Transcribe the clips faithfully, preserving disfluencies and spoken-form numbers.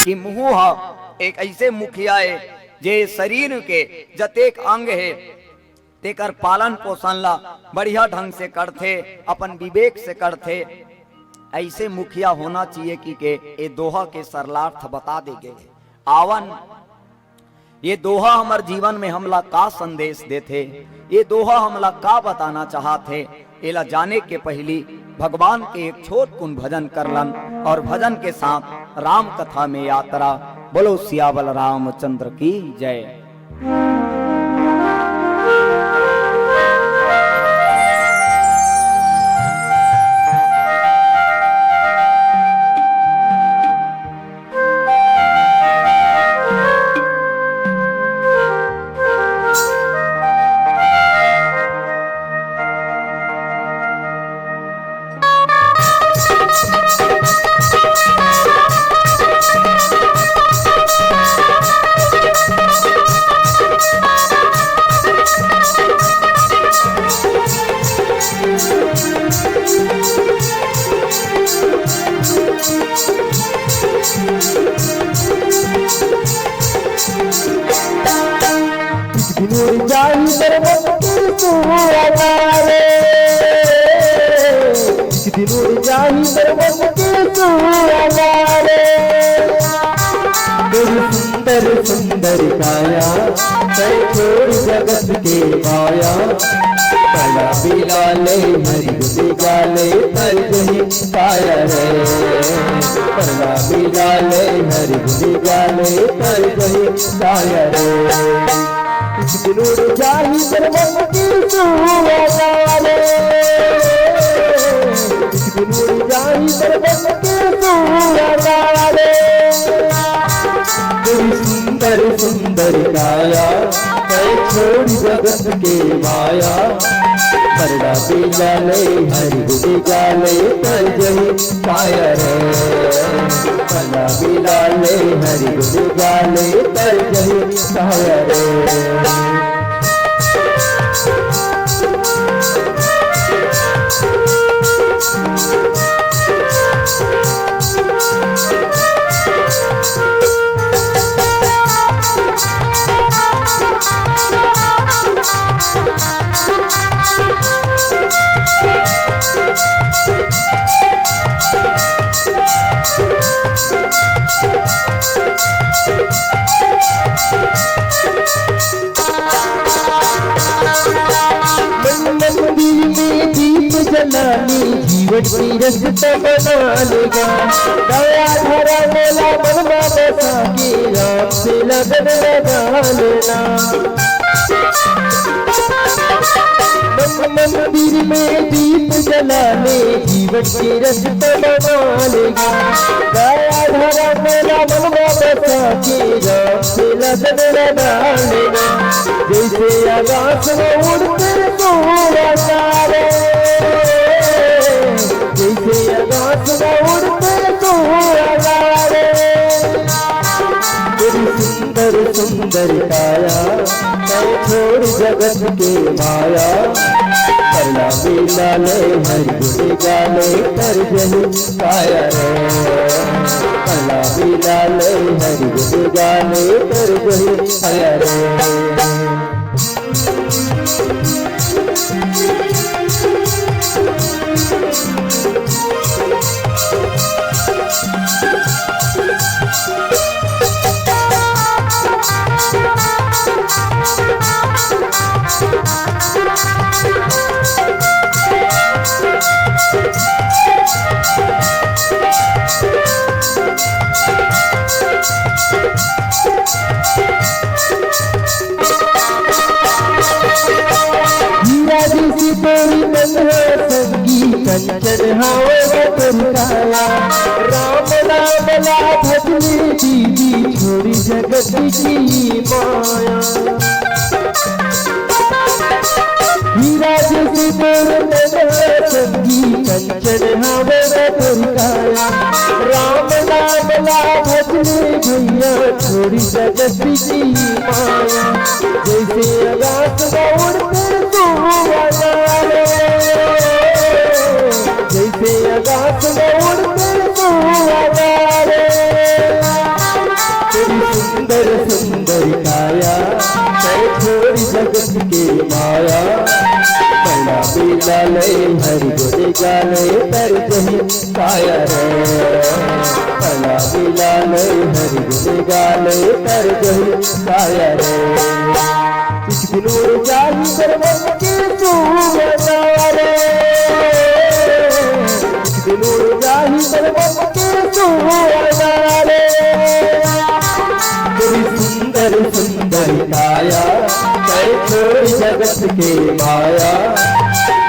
कि मुंह ह एक ऐसे मुखिया ए, जे शरीर के जतेक अंग हे, तेकर पालन पोषण ला बढ़िया ढंग से करथे, अपन विवेक से करथे। ऐसे मुखिया होना चाहिए कि के ए दोहा के सरलार्थ बता दे गे। आवन, ये दोहा हमर जीवन में हमला का संदेश देथे, ये दोहा हमला का बताना चाहत हे, एला जाने के पहिली भगवान के एक छोट कुन भजन करलन और भजन के साथ राम कथा में यात्रा। बोलो सियावल रामचंद्र की जय। एक दिन उड़ जाही बरबस के सुअवा रे। एक दिन उड़ जाही बरबस के सुअवा रे। तेरी सुंदर सुंदर काया, तै छोड़ जगत के माया। पला बिलाले हरि गुण गाले, तै जही काया रे। पला बिलाले हरि गुण गाले, तै जही काया रे। एक दिन उड़ जाही बरबस के सुअवा रे। एक दिन उड़ जाही बरबस के सुअवा रे। तेरी सुंदर सुंदर काया, तै छोड़ जगत के माया। परदा पे जाले हरि गुण गाले, तै जही काया रे। परदा पे जाले हरि गुण गाले, तै जही काया रे। मन मंदिर में दीप जलाने, जीवन की रस्ता बना लेना। दया धरा मोला मन में बसा के, राम से लगन लगा लेना। मन मंदिर में दीप जलाने, जीवन की रस्ता बना लेना। दया धरा मोला मन में बसा के, राम से लगन लगा लेना। जैसे आकाश में उड़ते सुअवा रे, जैसे आकाश में उड़ते सुअवा रे। तेरी सुंदर सुंदर काया, तै छोड़ जगत के माया। परदा पे जाले हरि गुण गाले, तै जही काया रे। परदा पे जाले हरि गुण गाले, तै जही काया रे। हीरा जैसी तोरी तन हे संगी, कंचन हावे गा तोर काया। राम नाम ला भजले दीदी, छोड़ी जगत की माया। हीरा जैसी तोर तन हे संगी, कंचन हावे गा तोर काया। राम नाम ला भजले भैया, छोड़ी जगत की माया। जैसे आकाश में उड़ते सुअवा रे। के माया। पला बिला ले हरि गुण गाले, तर जही काया रे। पला बिला ले हरि गुण गाले, तर जही काया रे। एक दिन उड़ जाही पर्वत के सुअना रे। एक दिन उड़ जाही पर्वत के सुअना रे। तेरी सुंदर सुंदर काया, कर छोड़ जगत के माया।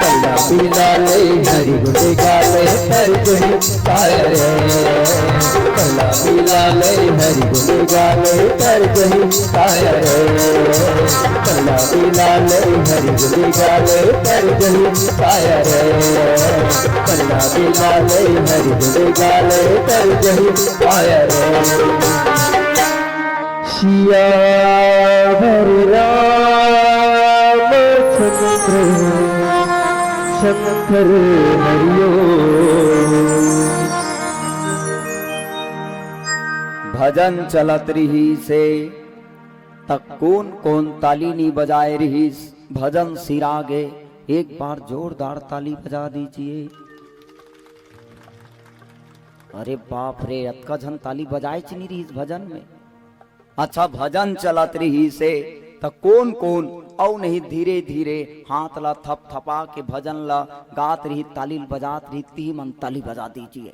पला बिला ले हरि गुण गाले, तर जही काया रे। पला बिला ले हरि गुण गाले, तर जही काया रे। पला बिला ले हरि गुण गाले, तर जही काया रे। पला बिला ले हरि गुण गाले, तर जही काया रे। सियावर रामचंद्र शंकर हरिओ। भजन चलत रिहिसे, त कोन कोन ताली नी बजाए रिहिस? भजन सिरा गे, एक बार जोरदार ताली बजा दीजिए। अरे बाप रे, अतका झन ताली बजाएच नी रिहिस भजन में। अच्छा, भजन चलत रिहिसे, त कोन कोन अउ नहीं धीरे धीरे हाथ ला थपथपा के भजन ला गात रिहिस, ताली बजात रिहिस, तिही मन ताली बजा दीजिए।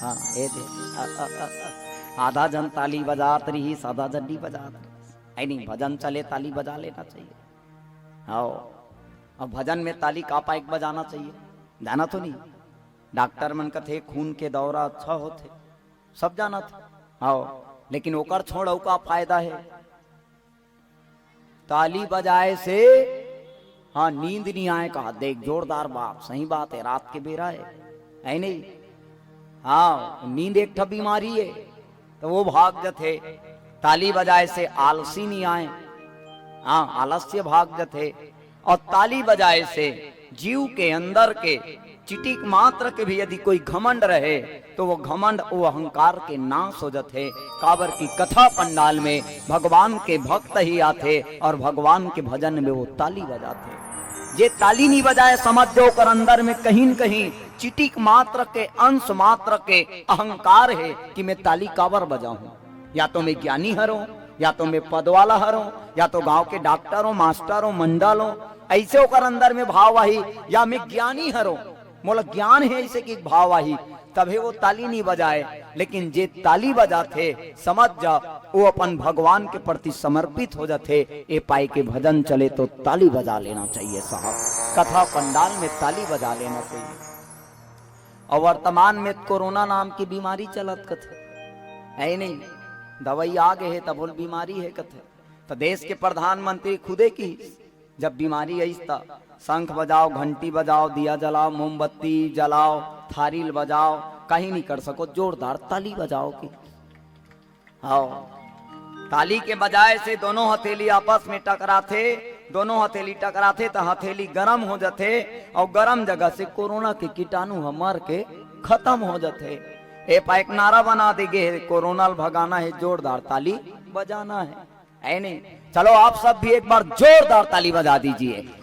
हाँ, ए दे। अ, अ, अ, अ। आधा झन ताली बजात रिहिस, आधा झन नी बजात रिहिस। ऐ नहीं, भजन चले, ताली बजा लेना चाहिए। हाँ, अब भजन में ताली का पाइक बजाना चाहिए, जाना तो नहीं? डॉक्टर मन कथे खून के दौरा अच्छा होथे, सब जानत हे। हाँ, लेकिन ओकर छोड़ अउ का फायदा हे? ताली बजाए से, हाँ, नींद नहीं आए कहा। देख, जोरदार बात, सही बात है, रात के बेरा है, है नहीं? हाँ, नींद एक ठा बीमारी है, तो वो भाग जथे। ताली बजाए से आलसी नहीं आए, हाँ, आलस्य भाग जथे। और ताली बजाए से जीव के अंदर के चिटिक मात्र के भी यदि कोई घमंड रहे, तो वो घमंड, वो अहंकार के नाश हो जथे। काबर की कथा पंडाल में भगवान के भक्त ही आथे और भगवान के भजन में वो ताली बजाथे। जे ताली नहीं बजाए, समझ जो ओकर अंदर में कहीं न कहीं चिटिक मात्र के, अंश मात्र के अहंकार है कि मैं ताली काबर बजाऊं। या तो मैं ज्ञानी हरों, या तो मैं पद वाला हरों, या तो गांव के डॉक्टर हों, मास्टर हों, मंडल हों, ऐसे ओकर अंदर में भाव आही, या मैं ज्ञानी हरों, मोला ज्ञान है, ऐसे की भाव आही, तभे वो ताली नहीं बजाए। लेकिन जे ताली बजाथे, समझ जा, वो अपन भगवान के प्रति समर्पित हो जाथे। ए पाए के भजन चले तो ताली बजा लेना चाहिए साहब, कथा पंडाल में ताली बजा लेना चाहिए। और वर्तमान में कोरोना नाम की बीमारी चलत कथे, है नहीं? दवाई आ गए है, तब बोल बीमारी है कथे। तो देश के प्रधानमंत्री खुदे की जब बीमारी आइस त शंख बजाओ, घंटी बजाओ, दिया जलाओ, मोमबत्ती जलाओ, थारी ल बजाओ, कहीं नहीं कर सको, जोरदार ताली बजाओ की। हाँ, ताली के बजाए से दोनों हथेली आपस में टकराथे, दोनों हथेली टकराथे त हथेली गरम हो जाथे और गरम जगह से कोरोना के कीटाणु ह मर के खत्म हो जाथे। ए पा एक नारा बना दे गे हे, कोरोना ल भगाना है, जोरदार ताली बजाना है। है नहीं? चलो आप सब भी एक बार जोरदार ताली बजा दीजिए।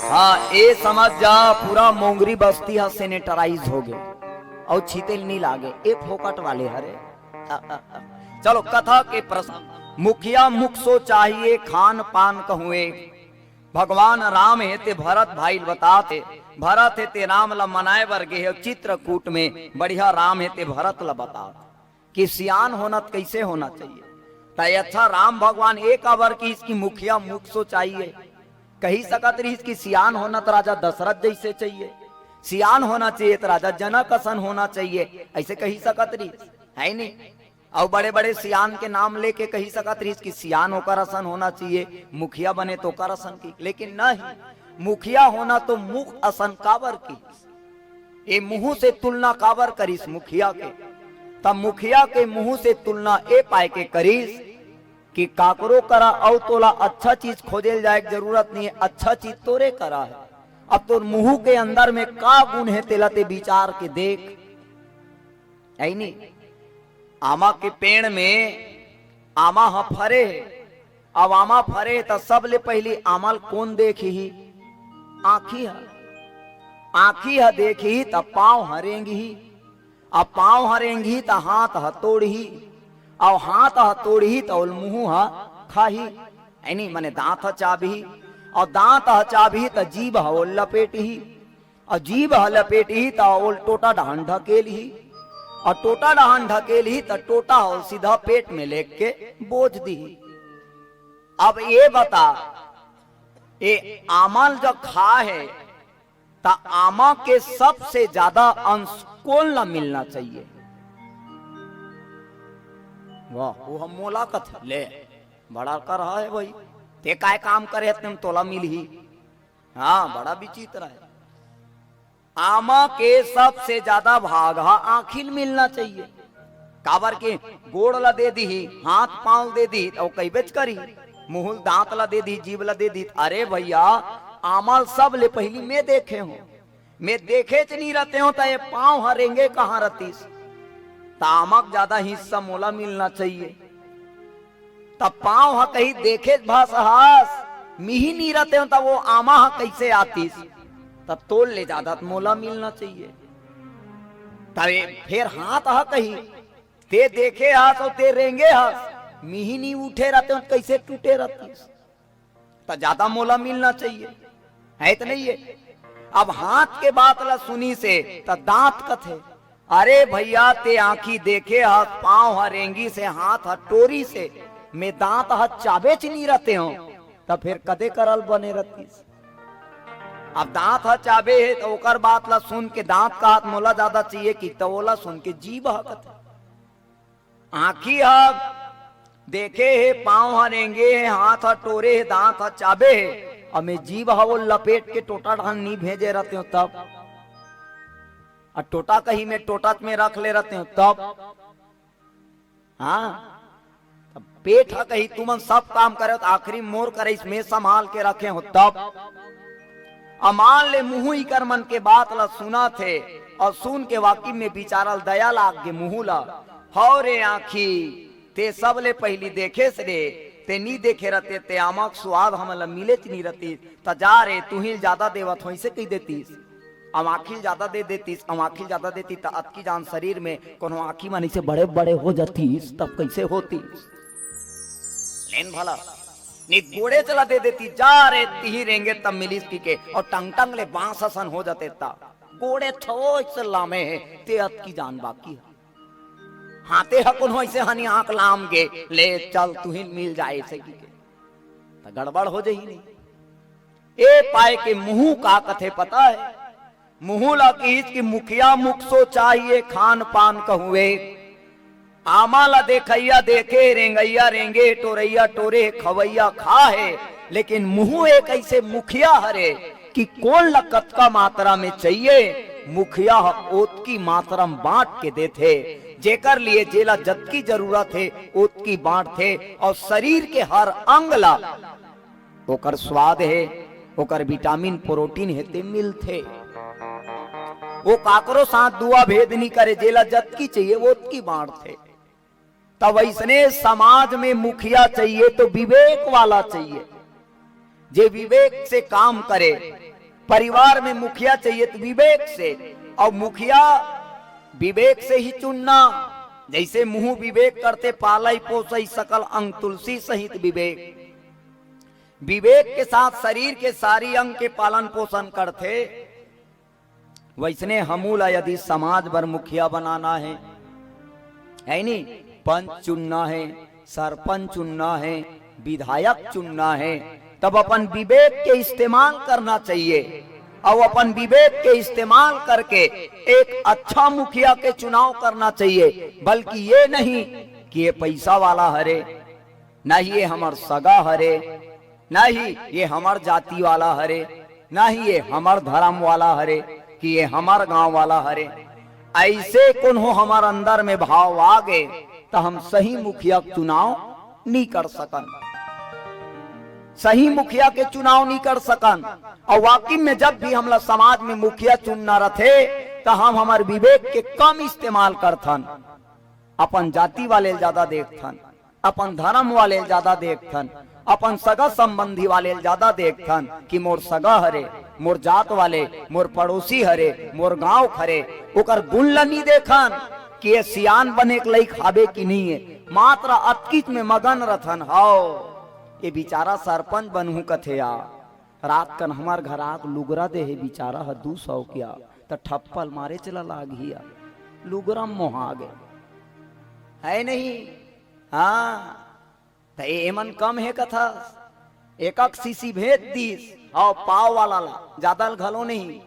हाँ, ए समझ जा, पूरा मोंगरी बस्ती ह sanitize हो गए और छीते नहीं लागे, ए फोकट वाले हरे। अ, अ, अ। चलो कथा के प्रसंग, मुखिया मुख सो चाहिए खान पान कहुए। भगवान राम हे ते भरत भाई ल बतात हे, भरत हे ते राम ला मनाए बर गे हे, चित्रकूट में बढ़िया राम हे ते भरत ला बतात। कि सियान होना त कइसे होना चाहिए। त अच्छा राम भगवान ए काबर किहिस कि मुखिया मुख सो चाहिए। कही सकत रहिस कि सियान होना त राजा दशरथ जैसे चाहिए, सियान होना चाहिए त राजा जनक असन होना चाहिए, ऐसे कही सकत रहिस, है नहीं? अउ बड़े-बड़े सियान के नाम लेके कही सकत रहिस कि सियान ओकर असन होना चाहिए, मुखिया बने तो ओकर असन की, लेकिन नहीं, मुखिया होना तो मुख असन काबर किहिस? ए मुंह से तुलना काबर करिस मुखिया के? तब मुखिया के मुंह से तुलना ए पाए के करिस कि काकरो करा अउ तोला अच्छा चीज खोजे ल जाए के जरूरत नहीं है, अच्छा चीज तोरे करा है। अब तोर मुंह के अंदर में का गुण है, तेला ते विचार के देख। है नी? आमा के पेड़ में आमा ह फरे हे, अब आमा फरे त सबले पहिली आमा ल कोन देखही? आँखी ह। आँखी ह देखही त पाँव ह रेंगही, अब पाँव ह रेंगही त हाथ ह तोड़ही, अउ हाथ ह तोड़ही त ओल मुँह ह खाही, है नी? मने दाँत ह चाबही, अउ दाँत ह चाबही त जीभ ह ओल लपेटही, अउ जीभ ह लपेटही त ओल टोटा डहन ढकेलही, अउ टोटा डहन ढकेलही त टोटा ह ओल सीधा पेट में लेग के बोज दिही। अब ये बता, ये आमा ल जो खा हे, त आमा के सबसे ज्यादा अंश कोन ला मिलना चाहिए? वाह, वो हम मोला कथे, ले, बड़ा कर रहा है भाई, ते काय काम करे हस, तोला मिलही। हाँ, बड़ा विचित्र है। आमा के सबसे ज्यादा भाग ह आँखी ल मिलना चाहिए। काबर के गोड़ ला दे दिही, हाथ पाँव दे दिही, त ओ कहिबेच करही, मुँह ल, दाँत ला दे दिही, जीभ ला दे दिही। अरे भइया, आमा ल सबले पहिली मैं देखे हों, मैं देखेच नी रहते हों, त ये पाँव ह रेंगे कहाँ रहतिस? त आमा के ज्यादा हिस्सा मोला मिलना चाहिए। त पाँव ह कहीं देखेच भस हस, मिही नी रहते हों, त वो आमा ह कइसे आतिस? त तोर ले ज्यादा त मोला मिलना चाहिए। तब ये फेर हाथ ह कहीं, ते देखे हस अउ ते रेंगे हस, मिही नी उठे रहते हों, त कइसे टूटे रहतिस? त ज्यादा मोला मिलना चाहिए, है त नहीं है? अब हाथ के बात ला सुनिस हे, त दाँत कथे, अरे भइया, ते आँखी देखे हस, पाँव ह रेंगिस हे, हाथ ह टोरिस हे, मैं दाँत ह चाबेच नी रहते हों, त फेर कदे करा ल बने रहतिस? अब दाँत ह चाबे हे, त ओकर बात ला सुन के दाँत कहत मोला ज्यादा चाहिए कि त ओला सुन के जीभ ह कथे। आँखी ह देखे हे, पाँव ह रेंगे हे, हाथ ह टोरे हे, दाँत ह चाबे हे, अउ मैं जीभ ह ओल लपेट के टोटा डहन नी भेजे रहते हों तब, अउ टोटा कहीं मैं टोटच में रख ले रहते हों तब, हाँ, तब पेट ह कहीं तुमन सब काम करे हों त आखिरी मोर करइस मैं संभाल के रखे हों तब। अब मान ले मुँहू इकर मन के बात ला सुनत हे अउ सुन के वाकई में बिचारा ल दया लाग गे मुँहू ला। हव रे आँखी, ते सबले पहिली देखेस रे, ते नी देखे रहते, ते आमा के सुवाद हमन ला मिलेच नी रहतिस। त जा रे, तुही ल ज्यादा देवत हों, अइसे कहि देतिस। अब आँखी ल ज्यादा दे देतिस, अब आँखी ल ज्यादा देतिस, त अतकी जान शरीर में कोनो आँखी मन अइसे बड़े-बड़े हो जातिस, तब कइसे होतिस? लेन भला, नी गोड़ेच ला दे देतिस, जा रे, तिही रेंगे तब मिलिस कहिके, अउ टंग टंग ले बाँस असन हो जाते, त गोड़े थोइस लामे हे, ते अतकी जान बाकी हे। हाँ, ते ह कोनो अइसे हनी आँख लाम गे, ले चल, तुही ल मिल जाए, अइसे कहिके, त गड़बड़ हो जही नहीं। ए पाय के मुँहू का कथे पता हे? मुँहू ला किहिस कि मुखिया मुख सो चाहिए खान पान कहूँ एक। आमा ला देखइया देखे, रेंगइया रेंगे, टोरइया टोरे, खवइया खा हे, लेकिन मुँहू एक अइसे मुखिया हरे कि कोन ला कतका मात्रा में चाहिए, मुखिया ह ओतकी मात्रा में बाँट के देथे। जेकर लिए जेला जतकी जरूरत हे, ओतकी बाँटथे अउ शरीर के हर अंग ला ओकर स्वाद हे, ओकर विटामिन, प्रोटीन हे, ते मिलथे। वो काकरो साथ दुआ भेद नी करे, जेला जतकी चाहिए, वो ओतकी बाँटथे। तब अइसने समाज में मुखिया चाहिए, तो विवेक वाला चाहिए, जे विवेक से काम करे। परिवार में मुखिया चाहिए, तो विवेक से, अउ मुखिया विवेक से ही चुनना। जइसे मुँहू विवेक करथे, पालई पोसई सकल अंग तुलसी सहित विवेक। विवेक के साथ शरीर के सारी अंग के पालन पोषण करथे। वइसने हमू ला यदि समाज बर मुखिया बनाना हे, है नी, पंच चुनना हे, सरपंच चुनना हे, विधायक चुनना हे, तब अपन विवेक के इस्तेमाल करना चाहिए। अउ अपन विवेक के इस्तेमाल करके एक अच्छा मुखिया के चुनाव करना चाहिए, बल्कि ये नहीं कि ये पइसा वाला हरे, ना ही ये हमर सगा हरे, ना ही ये हमर जाति वाला हरे, ना ही ये हमर धरम वाला हरे, कि ये हमर गांव वाला हरे। अइसे कोनो हमर अंदर में भाव आ गे, त हम सही मुखिया के चुनाव नी कर सकन, सही मुखिया के चुनाव नी कर सकन। अउ वाकई में जब भी हमला समाज में मुखिया चुनना रथे, त हम हमर विवेक के कम इस्तेमाल करथन, अपन जाति वाले ल ज्यादा देखथन, अपन धरम वाले ल ज्यादा देखथन। अपन सगा संबंधी वाले ल ज्यादा देखथन कि मोर सगा हरे, मोर जात वाले, मोर पड़ोसी हरे, मोर गांव हरे, ओकर गुण ल नी देखन कि ये सियान बने के लइक हाबे कि नहीं है। मात्र अतकीच में मगन रथन। हाव, ये बिचारा सरपंच बनहूं कथे या। रात कन हमर घर आग लुगरा दे हे बिचारा ह दू सौ किया, त ठप्पल मारे चला लाग हिया। लुगरा मोहा गे है नहीं। हाँ, त ए-, एमन कम हे कथस। एकक सीसी भेज दिस, हाव, पाव वाला ला, ज्यादा ल घलो नहीं,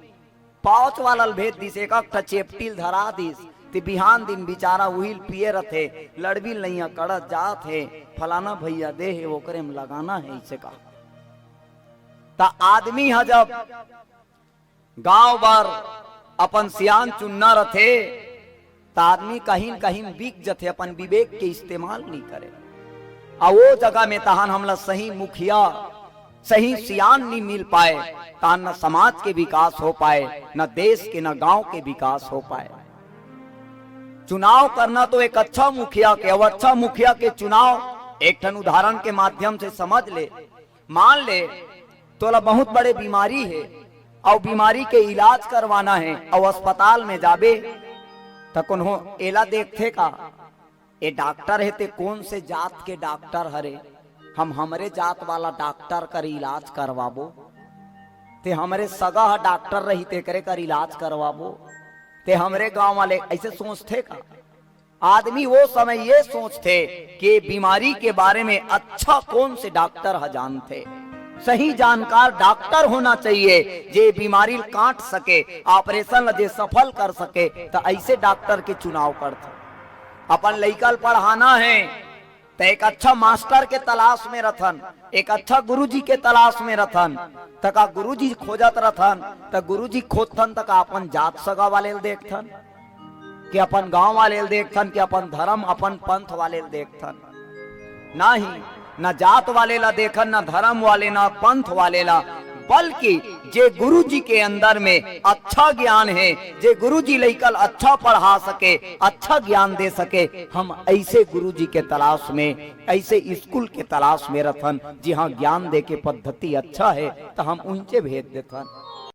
पावच वाला ल भेज दिस, एकक ठा चेपटी ल धरा दिस। ते बिहान दिन बिचारा उही ल पिए रथे, लड़बिल नइया कड़त जात हे, फलाना भैया दे हे, ओकरे म लगाना हे, अइसे का। त आदमी ह जब गांव बर अपन सियान चुनना रथे, त आदमी कहीं न कहीं बिक जथे, अपन विवेक के इस्तेमाल नहीं करे। आ वो जगह में तहन हमला सही मुखिया, सही सियान नहीं मिल पाए, तहन न समाज के विकास हो पाए, न देश के, न गांव के विकास हो पाए। चुनाव करना तो एक अच्छा मुखिया के, अउ अच्छा मुखिया के चुनाव एक ठन उदाहरण के माध्यम से समझ ले। मान ले, तोला बहुत बड़े बीमारी हे, अउ बीमारी के इलाज करवाना हे, अउ अस्पताल में जाबे, त कोनो एला देखथे का? ए डॉक्टर हे, ते कोन से जात के डॉक्टर हरे? हम हमरे जात वाला डॉक्टर कर इलाज करवाबो। ते हमरे सगा ह डॉक्टर रही, तेकरे कर इलाज करवाबो। ते हमरे गांव वाले, अइसे सोचथे का? आदमी वो समय ये सोचथे कि बीमारी के बारे में अच्छा कोन से डॉक्टर ह जानथे। सही जानकार डॉक्टर होना चाहिए, जे बीमारी ल काट सके, ऑपरेशन ल जे सफल कर सके, त अइसे डॉक्टर के चुनाव करथे। अपन लइका ल पढ़ाना हे, त एक अच्छा मास्टर के तलाश में रथन, एक अच्छा गुरुजी के तलाश में रथन। त का गुरुजी खोजत रथन, त गुरुजी खोजथन, त का अपन जात सगा वाले ल देखथन, कि अपन गांव वाले ल देखथन, कि अपन धर्म, अपन पंथ वाले ल देखथन? नहीं, न जात वाले ला देखन, न धर्म वाले, न पंथ वाले ला, बल्कि जे गुरुजी के अंदर में अच्छा ज्ञान हे, जे गुरुजी लइका ल अच्छा पढ़ा सके, अच्छा ज्ञान दे सके, हम अइसे गुरुजी के तलाश में, अइसे स्कूल के तलाश में रथन, जिहां ज्ञान दे के पद्धति अच्छा हे, त हम उनचे भेज देथन।